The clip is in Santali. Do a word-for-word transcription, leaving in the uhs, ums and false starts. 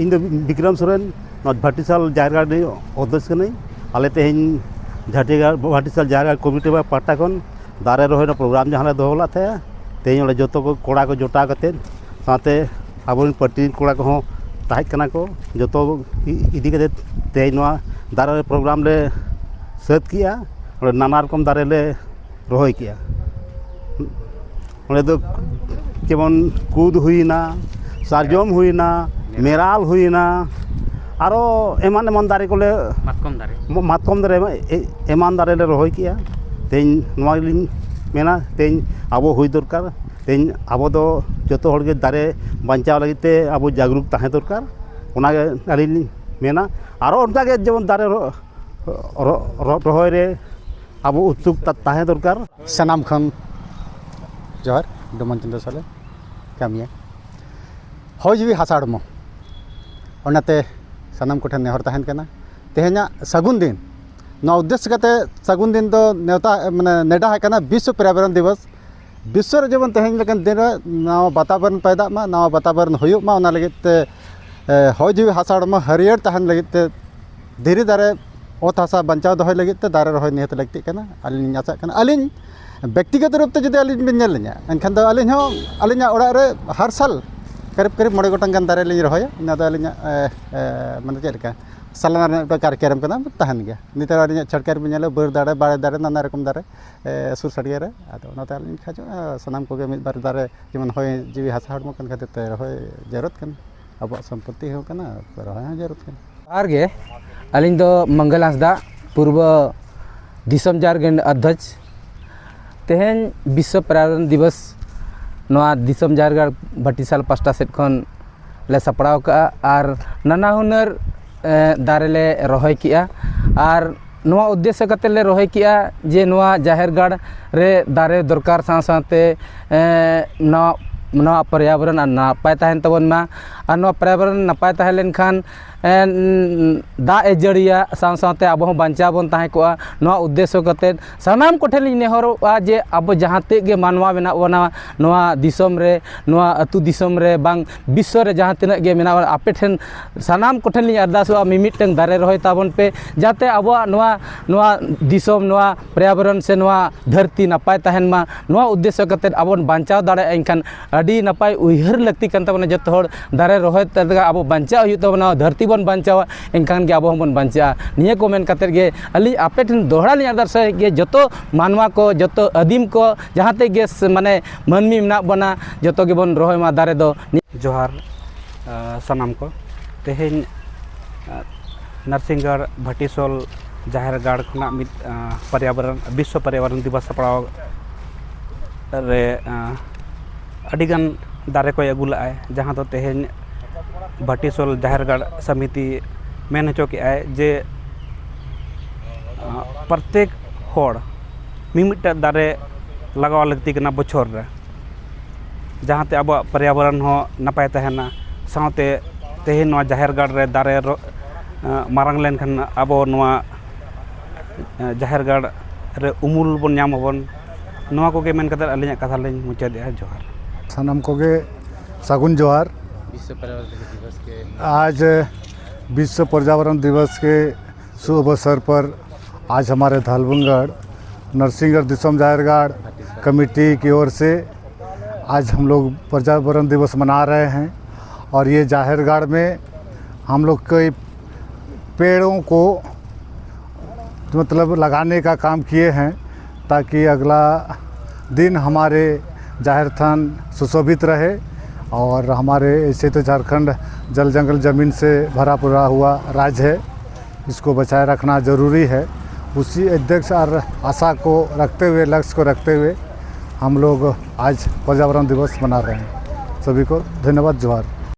ᱤᱧ ᱫᱚ ᱵᱤᱠᱨᱚᱢ ᱥᱚᱨᱮᱱ, ᱱᱚᱣᱟ ᱵᱷᱟᱴᱤᱥᱟᱞ ᱡᱟᱦᱮᱨ ᱜᱟᱲ ᱨᱤᱱᱤᱡ ᱚᱫᱽᱫᱷᱚᱠᱥ ᱠᱟᱹᱱᱟᱹᱧ᱾ ᱟᱞᱮ ᱛᱮᱦᱮᱧ ᱡᱷᱟᱴᱤᱜᱟᱲ ᱵᱷᱟᱴᱤᱥᱟᱞ ᱡᱟᱦᱮᱨ ᱜᱟᱲ ᱠᱚᱢᱤᱴᱤ ᱯᱟᱦᱴᱟ ᱠᱷᱚᱱ ᱫᱟᱨᱮ ᱨᱚᱦᱚᱭ ᱨᱮᱱᱟᱜ ᱯᱨᱳᱜᱨᱟᱢ ᱡᱟᱦᱟᱸ ᱞᱮ ᱫᱚᱦᱚ ᱞᱮᱫ ᱛᱟᱦᱮᱸᱫ, ᱛᱮᱦᱮᱧ ᱚᱸᱰᱮ ᱡᱚᱛᱚ ᱠᱚ ᱠᱚᱲᱟ ᱠᱚ ᱡᱚᱴᱟᱣ ᱠᱟᱛᱮᱫ, ᱥᱟᱶᱛᱮ ᱟᱵᱚᱨᱮᱱ ᱯᱟᱹᱴᱤ ᱨᱮᱱ ᱠᱚᱲᱟ ᱠᱚᱦᱚᱸ ᱛᱟᱦᱮᱸ ᱠᱟᱱᱟ ᱠᱚ, ᱡᱚᱛᱚ ᱤ- ᱤᱫᱤ ᱠᱟᱛᱮᱫ ᱛᱮᱦᱮᱧ ᱱᱚᱣᱟ ᱫᱟᱨᱮ ᱨᱚᱦᱚᱭ ᱯᱨᱳᱜᱨᱟᱢ ᱞᱮ ᱥᱟᱹᱛ ᱠᱮᱜᱼᱟ᱾ ᱚᱸᱰᱮ ᱱᱟᱱᱟ ᱨᱚᱠᱚᱢ ᱫᱟᱨᱮ ᱞᱮ ᱨᱚᱦᱚᱭ ᱠᱮᱜᱼᱟ᱾ ᱚᱸᱰᱮ ᱫᱚ ᱡᱮᱢᱚᱱ ᱠᱩᱫ ᱦᱩᱭᱱᱟ, ᱥᱟᱨᱡᱚᱢ ᱦᱩᱭᱱᱟ, ᱢᱮᱨᱟᱞ ᱦᱩᱭᱱᱟ, ᱟᱨᱚ ᱮᱢᱟᱱ ᱮᱢᱟᱱ ᱫᱟᱨᱮ ᱠᱚᱞᱮ, ᱢᱟᱛᱠᱚᱢ ᱫᱟᱨᱮ᱾ ᱢᱟᱛᱠᱚᱢ ᱫᱟᱨᱮ ᱮᱢᱟᱱ ᱫᱟᱨᱮ ᱞᱮ ᱨᱚᱦᱚᱭ ᱠᱮᱜᱼᱟ᱾ ᱛᱮᱦᱮᱧ ᱱᱚᱣᱟ ᱜᱮᱞᱤᱧ ᱢᱮᱱᱟ, ᱛᱮᱦᱮᱧ ᱟᱵᱚ ᱦᱩᱭ ᱫᱚᱨᱠᱟᱨ᱾ ᱛᱮᱦᱮᱧ ᱟᱵᱚ ᱫᱚ ᱡᱚᱛᱚ ᱦᱚᱲ ᱜᱮ ᱫᱟᱨᱮ ᱵᱟᱧᱪᱟᱣ ᱞᱟᱹᱜᱤᱫ ᱛᱮ ᱟᱵᱚ ᱡᱟᱜᱽᱨᱩᱠ ᱛᱟᱦᱮᱸ ᱫᱚᱨᱠᱟᱨ᱾ ᱚᱱᱟᱜᱮ ᱟᱹᱞᱤᱧ ᱞᱤᱧ ᱢᱮᱱᱟ᱾ ᱟᱨᱚ ᱚᱱᱠᱟᱜᱮ ᱡᱮᱢᱚᱱ ᱫᱟᱨᱮ ᱨᱚ- ᱨᱚ- ᱨᱚ- ᱨᱚᱦᱚᱭ ᱨᱮ ᱟᱵᱚ ᱩᱛᱥᱩᱠ ᱛᱟ- ᱛᱟᱦᱮᱸ ᱫᱚᱨᱠᱟᱨ᱾ ᱥᱟᱱᱟᱢ ᱠᱷᱚᱱ ᱡᱚᱦᱟᱨ, ᱰᱚᱢᱚᱱ ᱪᱚᱸᱫᱽᱨᱚ ᱥᱟᱞᱮ ᱠᱟᱹᱢᱤᱭᱟ᱾ ᱦᱚᱭ ᱡᱤᱣᱤ ᱦᱟᱥᱟ ᱦᱚᱲᱢᱚ, ᱚᱱᱟᱛᱮ ᱥᱟᱱᱟᱢ ᱠᱚᱴᱷᱮᱱ ᱱᱮᱦᱚᱨ ᱛᱟᱦᱮᱱ ᱠᱟᱱᱟ, ᱛᱮᱦᱮᱧᱟᱜ ᱥᱟᱹᱜᱩᱱ ᱫᱤᱱ, ᱱᱚᱣᱟ ᱩᱫᱽᱫᱮᱥᱥᱚ ᱠᱟᱛᱮ ᱥᱟᱹᱜᱩᱱ ᱫᱤᱱ ᱫᱚ ᱱᱮᱣᱛᱟ, ᱢᱟᱱᱮ, ᱱᱮᱰᱟ ᱟᱠᱟᱱᱟ ᱵᱤᱥᱥᱚ ᱯᱚᱨᱭᱟᱵᱚᱨᱚᱱ ᱫᱤᱵᱚᱥ᱾ ᱵᱤᱥᱥᱚ ᱨᱮ ᱡᱮᱢᱚᱱ ᱛᱮᱦᱮᱧ ᱞᱮᱠᱟᱱ ᱫᱤᱱ ᱨᱮ ᱱᱟᱣᱟ ᱵᱟᱛᱟᱵᱚᱨᱚᱱ ᱯᱟᱭᱫᱟᱜ ᱢᱟ, ᱱᱟᱣᱟ ᱵᱟᱛᱟᱵᱚᱨᱚᱱ ᱦᱩᱭᱩᱜ ᱢᱟ, ᱚᱱᱟ ᱞᱟᱹᱜᱤᱫ ᱛᱮ, ᱮ, ᱦᱚᱭ ᱡᱤᱣᱤ ᱦᱟᱥᱟ ᱦᱚᱲᱢᱚ ᱦᱟᱹᱨᱭᱟᱹᱲ ᱛᱟᱦᱮᱱ ᱞᱟᱹᱜᱤᱫ ᱛᱮ, ᱫᱷᱤᱨᱤ ᱫᱟᱨᱮ, ᱚᱛ ᱦᱟᱥᱟ ᱵᱟᱧᱪᱟᱣ ᱫᱚᱦᱚᱭ ᱞᱟᱹᱜᱤᱫ ᱛᱮ ᱫᱟᱨᱮ ᱨᱚᱦᱚᱭ ᱱᱤᱦᱟᱹᱛ ᱞᱟᱹᱠᱛᱤᱜ ᱠᱟᱱᱟ᱾ ᱟᱹᱞᱤᱧ ᱞᱤᱧ ᱟᱥᱟᱜ ᱠᱟᱱᱟ, ᱟᱹᱞᱤᱧ ᱵᱮᱠᱛᱤᱜᱚᱛ ᱨᱩᱯ ᱛᱮ ᱡᱩᱫᱤ ᱟᱹᱞᱤᱧ ᱵᱮᱱ ᱧᱮᱞ ᱞᱤᱧᱟ, ᱮᱱᱠᱷᱟᱱ ᱫᱚ ᱟᱹᱞᱤᱧ ᱦᱚᱸ ᱟᱹᱞᱤᱧᱟᱜ ᱚᱲᱟᱜ ᱨᱮ ᱦᱟᱨ ᱥᱟᱞ ᱠᱟᱨᱤᱵ ᱠᱟᱨᱤᱵ ᱢᱚᱬᱮ ᱜᱚᱴᱟᱝ ᱜᱟᱱ ᱫᱟᱨᱮ ᱞᱤᱧ ᱨᱚᱦᱚᱭᱟ᱾ ᱚᱱᱟ ᱫᱚ ᱟᱹᱞᱤᱧᱟᱜ, ᱮ, ᱮ, ᱢᱟᱱᱮ ᱪᱮᱫ ᱞᱮᱠᱟ, ᱥᱟᱞᱟᱱᱟ ᱨᱮᱱᱟᱜ ᱢᱤᱫᱴᱟᱝ ᱠᱟᱨᱭᱚᱠᱨᱚᱢ ᱠᱟᱱᱟ, ᱛᱟᱦᱮᱱ ᱜᱮᱭᱟ᱾ ᱱᱮᱛᱟᱨ ᱟᱹᱞᱤᱧᱟᱜ ᱪᱷᱟᱹᱴᱠᱟ ᱨᱮᱵᱮᱱ ᱧᱮᱞᱟ, ᱵᱟᱹᱨ ᱫᱟᱨᱮ, ᱵᱟᱲᱮ ᱫᱟᱨᱮ, ᱱᱟᱱᱟ ᱨᱚᱠᱚᱢ ᱫᱟᱨᱮ, ᱮ, ᱥᱩᱨ ᱥᱟᱰᱜᱮ ᱨᱮ᱾ ᱟᱫᱚ ᱚᱱᱟᱛᱮ ᱟᱹᱞᱤᱧ ᱠᱷᱚᱡᱚᱜᱼᱟ, ᱥᱟᱱᱟᱢ ᱠᱚᱜᱮ ᱢᱤᱫ ᱵᱟᱨ ᱫᱟᱨᱮ, ᱡᱮᱢᱚᱱ ᱦᱚᱭ ᱡᱤᱣᱤ ᱦᱟᱥᱟ ᱦᱚᱲᱢᱚ ᱠᱟᱱ ᱠᱷᱟᱹᱛᱤᱨ ᱛᱮ ᱨᱚᱦᱚᱭ ᱡᱟᱹᱨᱩᱲ ᱠᱟᱱᱟ, ᱟᱵᱚᱣᱟᱜ ᱥᱚᱢᱯᱚᱛᱛᱤ ᱦᱚᱸ ᱠᱟᱱᱟ, ᱨᱚᱦᱚᱭ ᱦᱚᱸ ᱡᱟᱹᱨᱩᱲ ᱠᱟᱱᱟ᱾ ᱡᱚᱦᱟᱨ ᱜᱮ, ᱟᱹᱞᱤᱧ ᱫᱚ ᱢᱚᱝᱜᱚᱞ ᱦᱟᱸᱥᱫᱟ, ᱯᱩᱨᱵᱚ ᱫᱤᱥᱚᱢ ᱡᱟᱨᱜᱟᱲ ᱚᱫᱽᱫᱷᱚᱠᱥ᱾ ᱛᱮᱦᱮᱧ ᱵᱤᱥᱥᱚ ᱯᱚᱨᱭᱟᱵᱚᱨᱚᱱ ᱫᱤᱵᱚᱥ ᱱᱚᱣᱟ ᱫᱤᱥᱚᱢ ᱡᱟᱨᱜᱟᱲ ᱵᱷᱟᱴᱤᱥᱟᱞ ᱯᱟᱥᱴᱟ ᱥᱮᱫ ᱠᱷᱚᱱ ᱞᱮ ᱥᱟᱯᱲᱟᱣ ᱠᱟᱜᱼᱟ ᱟᱨ ᱱᱟᱱᱟ ᱦᱩᱱᱟᱹᱨ, ᱮ, ᱫᱟᱨᱮ ᱞᱮ ᱨᱚᱦᱚᱭ ᱠᱮᱜᱼᱟ᱾ ᱟᱨ ᱱᱚᱣᱟ ᱩᱫᱽᱫᱮᱥᱥᱚ ᱠᱟᱛᱮ ᱞᱮ ᱨᱚᱦᱚᱭ ᱠᱮᱜᱼᱟ ᱡᱮ ᱱᱚᱣᱟ ᱡᱟᱦᱮᱨ ᱜᱟᱲ ᱨᱮ ᱫᱟᱨᱮ ᱫᱚᱨᱠᱟᱨ ᱥᱟᱶ ᱥᱟᱶᱛᱮ, ᱮ, ᱱᱚᱣᱟ ᱱᱚᱣᱟ ᱯᱚᱨᱭᱟᱵᱚᱨᱚᱱ ᱟᱨ ᱱᱟᱯᱟᱭ ᱛᱟᱦᱮᱱ ᱛᱟᱵᱚᱱ ᱢᱟ᱾ ᱟᱨ ᱱᱚᱣᱟ ᱯᱚᱨᱭᱟᱵᱚᱨᱚᱱ ᱱᱟᱯᱟᱭ ᱛᱟᱦᱮᱸ ᱞᱮᱱᱠᱷᱟᱱ, ᱮᱱ, ᱫᱟᱜ ᱮ ᱡᱟᱹᱲᱤᱭᱟ, ᱥᱟᱶ ᱥᱟᱶᱛᱮ ᱟᱵᱚ ᱦᱚᱸ ᱵᱟᱧᱪᱟᱣ ᱵᱚᱱ ᱛᱟᱦᱮᱸ ᱠᱚᱜᱼᱟ᱾ ᱱᱚᱣᱟ ᱩᱫᱽᱫᱮᱥᱥᱚ ᱠᱟᱛᱮᱫ ᱥᱟᱱᱟᱢ ᱠᱚᱴᱷᱮᱱ ᱞᱤᱧ ᱱᱮᱦᱚᱨᱚᱜᱼᱟ ᱡᱮ ᱟᱵᱚ ᱡᱟᱦᱟᱸ ᱛᱤᱱᱟᱹᱜ ᱜᱮ ᱢᱟᱱᱣᱟ ᱢᱮᱱᱟᱜ ᱵᱚᱱᱟ ᱱᱚᱣᱟ ᱫᱤᱥᱚᱢ ᱨᱮ, ᱱᱚᱣᱟ ᱟᱹᱛᱩ ᱫᱤᱥᱚᱢ ᱨᱮ, ᱵᱟᱝ ᱵᱤᱥᱥᱚ ᱨᱮ ᱡᱟᱦᱟᱸ ᱛᱤᱱᱟᱹᱜ ᱜᱮ ᱢᱮᱱᱟᱜ ᱵᱚᱱᱟ, ᱟᱯᱮ ᱴᱷᱮᱱ ᱥᱟᱱᱟᱢ ᱠᱚᱴᱷᱮᱱ ᱞᱤᱧ ᱟᱨᱫᱟᱥᱚᱜᱼᱟ, ᱢᱤᱢᱤᱫᱴᱟᱝ ᱫᱟᱨᱮ ᱨᱚᱦᱚᱭ ᱛᱟᱵᱚᱱ ᱯᱮ, ᱡᱟᱛᱮ ᱟᱵᱚᱣᱟᱜ ᱱᱚᱣᱟ, ᱱᱚᱣᱟ ᱫᱤᱥᱚᱢ, ᱱᱚᱣᱟ ᱯᱚᱨᱭᱟᱵᱚᱨᱚᱱ ᱥᱮ ᱱᱚᱣᱟ ᱫᱷᱟᱹᱨᱛᱤ ᱱᱟᱯᱟᱭ ᱛᱟᱦᱮᱱ ᱢᱟ᱾ ᱱᱚᱣᱟ ᱩᱫᱽᱫᱮᱥᱥᱚ ᱠᱟᱛᱮᱫ ᱟᱵᱚ ᱵᱚᱱ ᱵᱟᱧᱪᱟᱣ ᱫᱟᱲᱮᱭᱟᱜᱼᱟ, ᱮᱱᱠᱷᱟᱱ ᱟᱹᱰᱤ ᱱᱟᱯᱟᱭ ᱩᱭᱦᱟᱹᱨ ᱞᱟᱹᱠᱛᱤ ᱠᱟᱱ ᱛᱟᱵᱚᱱᱟ᱾ ᱡᱚᱛᱚ ᱦᱚᱲ ᱫᱟᱨᱮ ᱨᱚᱦᱚᱭ ᱛᱮ ᱟᱵᱚ ᱵᱟᱧᱪᱟᱣ ᱦᱩᱭᱩᱜ ᱛᱟᱵᱚᱱᱟ, ᱫᱷᱟᱹᱨᱛᱤ ᱵᱚᱱ ᱵᱟᱧᱪᱟᱣᱟ, ᱮᱱᱠᱷᱟᱱ ᱜᱮ ᱟᱵᱚ ᱦᱚᱸᱵᱚᱱ ᱵᱟᱧᱪᱟᱜᱼᱟ᱾ ᱱᱤᱭᱟᱹ ᱠᱚ ᱢᱮᱱ ᱠᱟᱛᱮᱫ ᱜᱮ ᱟᱹᱞᱤᱧ ᱟᱯᱮ ᱴᱷᱮᱱ ᱫᱚᱦᱲᱟ ᱞᱤᱧ ᱟᱨᱫᱟᱥᱟ ᱡᱮ ᱡᱚᱛᱚ ᱢᱟᱱᱣᱟ ᱠᱚ, ᱡᱚᱛᱚ ᱟᱹᱫᱤᱢ ᱠᱚ, ᱡᱟᱦᱟᱸ ᱛᱮ ᱜᱮ ᱥ-, ᱢᱟᱱᱮ ᱢᱟᱹᱱᱢᱤ ᱢᱮᱱᱟᱜ ᱵᱚᱱᱟ, ᱡᱚᱛᱚ ᱜᱮᱵᱚᱱ ᱨᱚᱦᱚᱭ ᱢᱟ ᱫᱟᱨᱮ ᱫᱚ᱾ ᱡᱚᱦᱟᱨ, ᱟ, ᱥᱟᱱᱟᱢ ᱠᱚ᱾ ᱛᱮᱦᱮᱧ, ᱟ, ᱱᱟᱨᱥᱤᱝᱜᱚᱲ ᱵᱷᱟᱴᱤᱥᱳᱞ ᱡᱟᱦᱮᱨ ᱜᱟᱲ ᱠᱷᱚᱱᱟᱜ ᱢᱤᱫ, ᱟ, ᱯᱚᱨᱭᱟᱵᱚᱨᱚᱱ, ᱵᱤᱥᱥᱚ ᱯᱚᱨᱭᱟᱵᱚᱨᱚᱱ ᱫᱤᱵᱚᱥ ᱥᱟᱯᱲᱟᱣ ᱨᱮ, ᱟ, ᱟᱹᱰᱤᱜᱟᱱ ᱫᱟᱨᱮ ᱠᱚᱭ ᱟᱹᱜᱩ ᱞᱮᱫᱼᱟᱭ, ᱡᱟᱦᱟᱸ ᱫᱚ ᱛᱮᱦᱮᱧ ᱵᱷᱟᱴᱤᱥᱳᱞ ᱡᱟᱦᱮᱨ ᱜᱟᱲ ᱥᱚᱢᱤᱛᱤ ᱢᱮᱱ ᱦᱚᱪᱚ ᱠᱮᱫᱼᱟᱭ ᱡᱮ, ᱟ, ᱯᱨᱚᱛᱮᱠ ᱦᱚᱲ ᱢᱤᱢᱤᱫᱴᱟᱝ ᱫᱟᱨᱮ ᱞᱟᱜᱟᱣ ᱞᱟᱹᱠᱛᱤ ᱠᱟᱱᱟ ᱵᱚᱪᱷᱚᱨ ᱨᱮ, ᱡᱟᱦᱟᱸᱛᱮ ᱟᱵᱚᱣᱟᱜ ᱯᱚᱨᱭᱟᱵᱚᱨᱚᱱ ᱦᱚᱸ ᱱᱟᱯᱟᱭ ᱛᱟᱦᱮᱱᱟ᱾ ᱥᱟᱶᱛᱮ ᱛᱮᱦᱮᱧ ᱱᱚᱣᱟ ᱡᱟᱦᱮᱨ ᱜᱟᱲ ᱨᱮ ᱫᱟᱨᱮ ᱨᱚ-, ᱟ, ᱢᱟᱨᱟᱝ ᱞᱮᱱᱠᱷᱟᱱ ᱟᱵᱚ ᱱᱚᱣᱟ, ᱟ, ᱡᱟᱦᱮᱨ ᱜᱟᱲ ᱨᱮ ᱩᱢᱩᱞ ᱵᱚᱱ ᱧᱟᱢ ᱟᱵᱚᱱ᱾ ᱱᱚᱣᱟ ᱠᱚᱜᱮ ᱢᱮᱱ ᱠᱟᱛᱮ ᱟᱹᱞᱤᱧᱟᱜ ᱠᱟᱛᱷᱟ ᱞᱤᱧ ᱢᱩᱪᱟᱹᱫᱮᱜᱼᱟ᱾ ᱡᱚᱦᱟᱨ᱾ ᱥᱟᱱᱟᱢ ᱠᱚᱜᱮ ᱥᱟᱹᱜᱩᱱ ᱡᱚᱦᱟᱨ᱾ ᱵᱤᱥᱥᱚ ᱯᱚᱨᱭᱟᱵᱚᱨᱚᱱ ᱫᱤᱵᱚᱥ ᱜᱮ ᱟᱡ ᱵᱤᱥᱥᱚ ᱯᱚᱨᱭᱟᱵᱚᱨᱚᱱ ᱫᱤᱵᱚᱥ ᱜᱮ शुभ अवसर पर आज हमारे धालबुंगड़ नरसिंहगढ़ दिसोम जाहिरगढ़ कमेटी की ओर से आज हम लोग पर्यावरण दिवस मना रहे हैं। और ये जाहिरगढ़ में हम लोग कई पेड़ों को मतलब लगाने का काम किए हैं, ताकि अगला दिन हमारे जाहिर थान सुशोभित रहे। और हमारे ऐसे तो झारखंड जल जंगल ज़मीन से भरा पूरा हुआ राज्य है, इसको बचाए रखना ज़रूरी है। उसी उद्देश्य और आशा को रखते हुए, लक्ष्य को रखते हुए हम लोग आज पर्यावरण दिवस मना रहे हैं। सभी को धन्यवाद, जोहार।